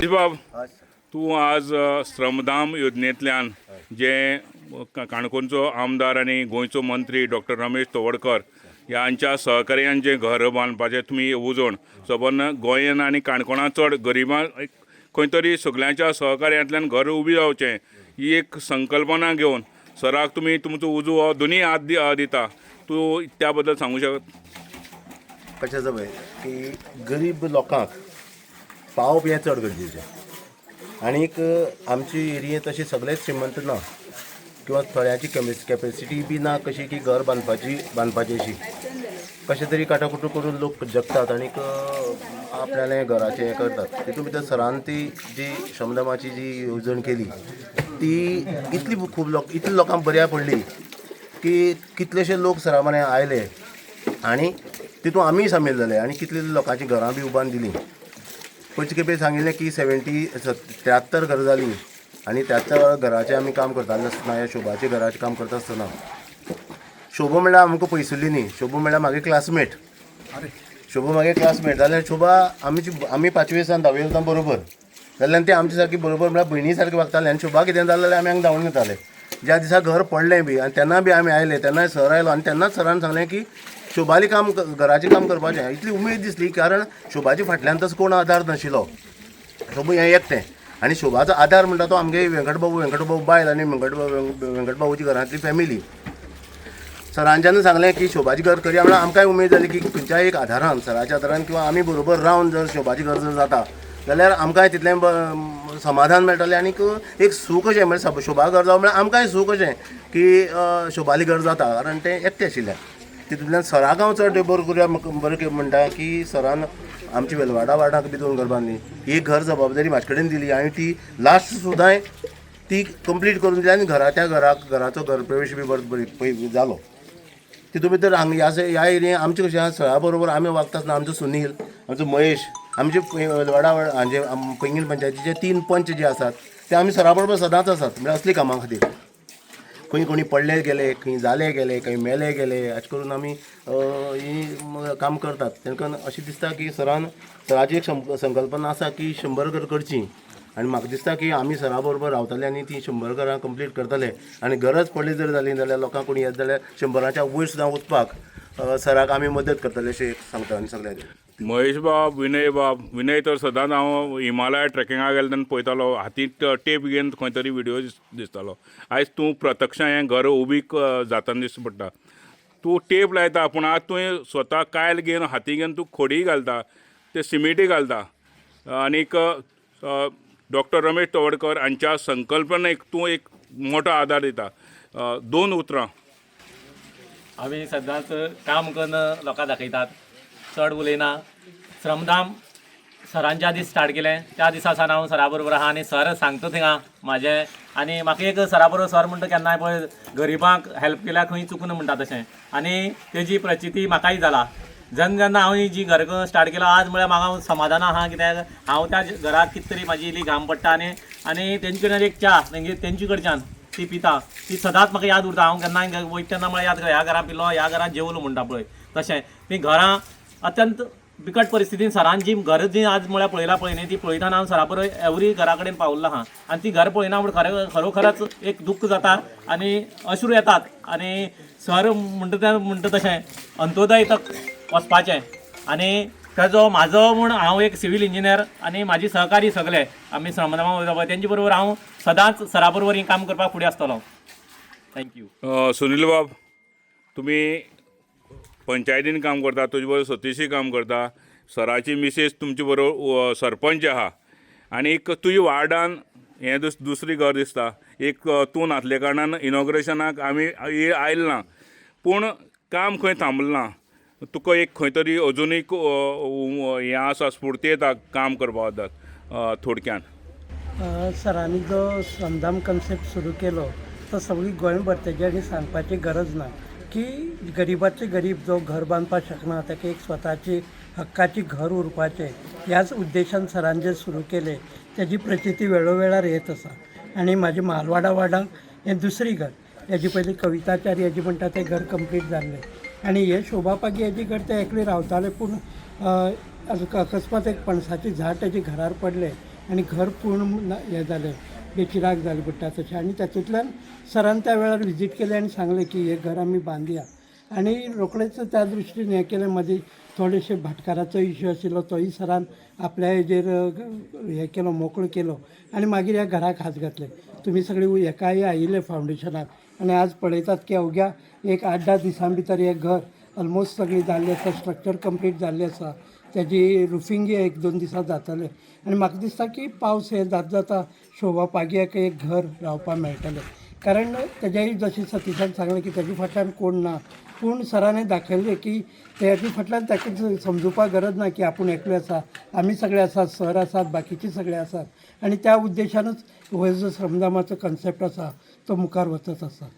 बाब, तूं आज श्रमधाम योजनेंतल्यान जे काणकोणचो आमदार आनी गोंयचो मंत्री डॉक्टर रमेश तवडकर ह्यांच्या सहकार्यान जें घर बांदपाचें तुमी येवजण सबंद गोंयान आनी काणकोणांत चड गरिबांक एक खंय तरी सगल्यांच्या सहकार्यांतल्यान घर उबी जावचें ही एक संकल्पना घेवन सराक तुमी तुमचो उजू हो दोनी हात दिता, तूं त्या बद्दल सांगू शकत? कशें आसा पळय की गरीब लोकांक पावप हें चड गरजेचें. आनीक आमची एरियेंत तशें सगळेच श्रीमंत ना किंवा थोड्यांची कॅपेसिटी बी ना कशी की घर बांदपाची अशी कशें तरी काटाकुटू करून लोक जगतात आनीक आपल्यालें घराचें हें करतात. तितून भितर सरान ती जी श्रमदामाची जी येवजण केली ती इतली खूब लोक इतली लोकांक बऱ्या पडली की कितलेशे लोक सरा म्हऱ्यान आयले आनी तितून आमीय सामील जाले आनी कितले लोकांची घरां बी उबारून दिलीं. पयचे खेपे सांगिल्लें की 73 घरां जालीं आनी 73 घराचें आमी काम करताले आसतना ह्या शोभाच्या घराचें काम करता आसतना शोभा म्हणल्यार आमकां पयसुल्ली न्ही, शोभा म्हणल्यार म्हागे क्लासमेट. शोभा म्हागे क्लासमेट जाल्यार शोभा आमी पांचवे सावन धावे वता बरोबर जाल्यार ती आमच्या सारकी बरोबर म्हळ्यार भयणी सारकी वागताले. आनी शोभा कितें जालें जाल्यार आमी हांगा धांवून येताले. ज्या दिसा घर पडलें बी आनी तेन्ना बी आमी आयले तेन्नाय सर आयलो आनी तेन्नाच सरान सांगलें की शोभालें काम घराचें काम करपाचें. इतली उमेद दिसली कारण शोभाच्या फाटल्यान तसो कोण आदार नाशिल्लो, शोभू हें एकटें आनी शोभाचो आदार म्हणटा तो आमगे वेंकटबाबू, वेंकटबाबू बायल आनी वेंकटबाबूची घरांतली फॅमिली. सरान जेन्ना सांगलें की शोभाचें घर करया म्हणल्यार आमकांय उमेद जाली की खंयच्याय एक आदारान सराच्या आदारान किंवा आमी बरोबर रावन जर शोभाचें घर जर जाता जाल्यार आमकांय तितलें समाधान मेळटलें आनीक एक सूख अशें म्हळ्यार शोभा घर जावं म्हळ्यार आमकांय सूख अशें की शोभालें घर जाता कारण तें एकटें आशिल्लें. तितूंतल्यान सराक हांव चड बरें करुया बरें म्हणटा की सरान आमची वेलवाडा वार्डाक बी 2 घर बांदली, एक घर जबाबदारी म्हाजे कडेन दिली आनी ती लास्ट सुद्दां ती कंप्लीट करून दिली आनी त्या घराचो घर प्रवेश बी बरो बरी जालो. तितून भितर हांगा ह्या एरिया आमचे कशें आसा सरा बरोबर आमी वागता आसतना आमचो सुनील, आमचो महेश, आमचे वेलवाडा हांचे पैंगीण पंचायतीचे 3 पंच जे आसात ते आमी सरा बरोबर सदांच आसात. म्हळ्यार असली कामां खातीर खंय कोणी पडले गेले, खंय जाले गेले, खंय मेले गेले, अशें करून आमी ही काम करतात. तांकां अशें दिसता की सराची एक संकल्पना आसा की 100 घर करची आनी म्हाका दिसता की आमी सरा बरोबर रावतले आनी ती 100 घरां कंप्लीट करतले आनी गरज पडली जर जाली जाल्यार लोकांक कोणी येत जाल्यार 100च्या वयर सुद्दां वचपाक सराक आमी मदत करतले अशें सांगता आनी सगळ्यांक. महेश बाब, विनय बाब, विनय तर सदांच हांव हिमालया ट्रेकिंगाक गेलो तेन्ना पळयतालो, हातींत टेप घेवन खंय तरी विडियो दिसतालो. आयज तूं प्रत्यक्ष हें घर उबी जातना दिसता पडटा. तूं टेप लायता पूण आज तुवें स्वता कायल घेवन हाती घेवन तूं खोडी घालता, ते सिमिटी घालता आनीक डॉक्टर रमेश तवडकर हांच्या संकल्पनेक तूं एक मोठो आदार दिता. 2 उतरां. आमी सदांच काम करून लोकांक दाखयतात, चड उलयना. श्रमदाम सरान ज्या दीस स्टार्ट केलें त्या दिसा सावन हांव सरा बरोबर आहा आनी सर सांगता थिंगा म्हाजें आनी म्हाका एक सरा बरोबर सर म्हणटा केन्नाय पळय गरिबांक हेल्प केल्यार खंय चुकना म्हणटा तशें आनी तेजी प्रचिती म्हाकाय जाला. जेन्ना जेन्ना हांव जी घर स्टार्ट केला आज म्हळ्यार म्हाका समाधान आहा कित्याक हांव त्या घराक कितें तरी म्हाजी इल्ली घाम पडटा आनी आनी तेंचे कडल्यान एक च्या म्हणजे तेंचे कडच्यान ती पिता ती सदांच म्हाका याद उरता. हांव केन्नाय वयता तेन्ना म्हळ्यार याद करता, ह्या घरान पिलो, ह्या घरान जेवलो म्हणटा पळय तशें. ती घरां अत्यंत बिकट परिस्थितीन सरान जी घर जी आज म्हळ्यार पळयला पळय न्ही ती पळयतना हांव सरा बरोबर एवरी घरा कडेन पावल्लो आहा आनी ती घर पळयना म्हण खरें खरोखरच एक दुख्ख जाता आनी अश्रू येतात आनी सर म्हणटा तें म्हणटा तशें अंत्योदय तक वचपाचें आनी तेजो म्हाजो म्हूण हांव एक सिवील इंजिनियर आनी म्हाजी सहकारी सगळे आमी श्रमदामा वयता पळय तेंचे बरोबर हांव सदांच सरा बरोबर हें काम करपाक फुडें आसतलो. Thank you. Sunil बाब, तुमी पंचायतीन काम करता, तुजे बरोबर सतीशय काम करता, सराची मिसेस तुमचे बरोबर सरपंच आहा आनीक तुज्या वार्डान हें दुसरी घर दिसता. एक तूं नासले कारणान इनॉग्रेशनाक आमी आयल ना, पूण काम खंय थांबलें ना. तुका एक खंय तरी अजुनूय हें आसा, स्फुर्ती येता काम करपा बद्दल. थोडक्यान सरांनी जो श्रमदाम कन्सेप्ट सुरू केलो तो सगळी गोंयभर तेज्या आनी सांगपाची गरज ना की गरिबाचे गरीब जो घर बांदपाक शकना ताका एक स्वताची हक्काची घर उरपाचें ह्याच उद्देशान सरान जे सुरू केलें तेजी प्रचिती वेळोवेळार येत आसा. आनी म्हाजे मालवाडा वार्डांक हें दुसरी घर, हेजी पयलीं कविताचार्य हेजी म्हणटा तें घर कंप्लीट जाल्लें आनी हे शोभा पागी हेजी घर ते एकले रावताले पूण अकस्मात एक पणसाचें झाड तेजे घरार पडलें आनी घर पूर्ण हें जालें, बेचिराग जालें म्हणटा तशें. आनी तातूंतल्यान सरान त्या वेळार विजीट केलें आनी सांगलें की हें घर आमी बांदया आनी रोखडेंच त्या दृश्टीन हें केलें. मदीं थोडेशे भाटकाराचो इश्यू आशिल्लो, तोय सरान आपल्या हेजेर हें केलो, मोकळो केलो आनी मागीर ह्या घराक हात घातले. तुमी सगळे हेकाय आयिल्ले फावंडेशनाक आनी आज पळयतात की अवघ्या एक 8-10 दिसां भितर हें घर ऑलमोस्ट सगळें जाल्लें आसा, स्ट्रक्चर कंप्लीट जाल्लें आसा, तेजी रुफिंगय 1-2 दिसां जातलें. आनी म्हाका दिसता की पावस हें जाता जाता शोभा पाग्याक एक घर रावपाक मेळटलें. कारण तेज्याय जशें सतीशान सांगलें की तेजे फाटल्यान कोण ना, पूण सरान हें दाखयलें की तेजे फाटल्यान ताका समजुपाक गरज ना की आपूण एकलो आसा, आमी सगळे आसात, सर आसात, बाकीचे सगळे आसात. आनी त्या उद्देशानूच हो जो श्रमदामाचो कन्सेप्ट आसा तो मुखार वचत आसा.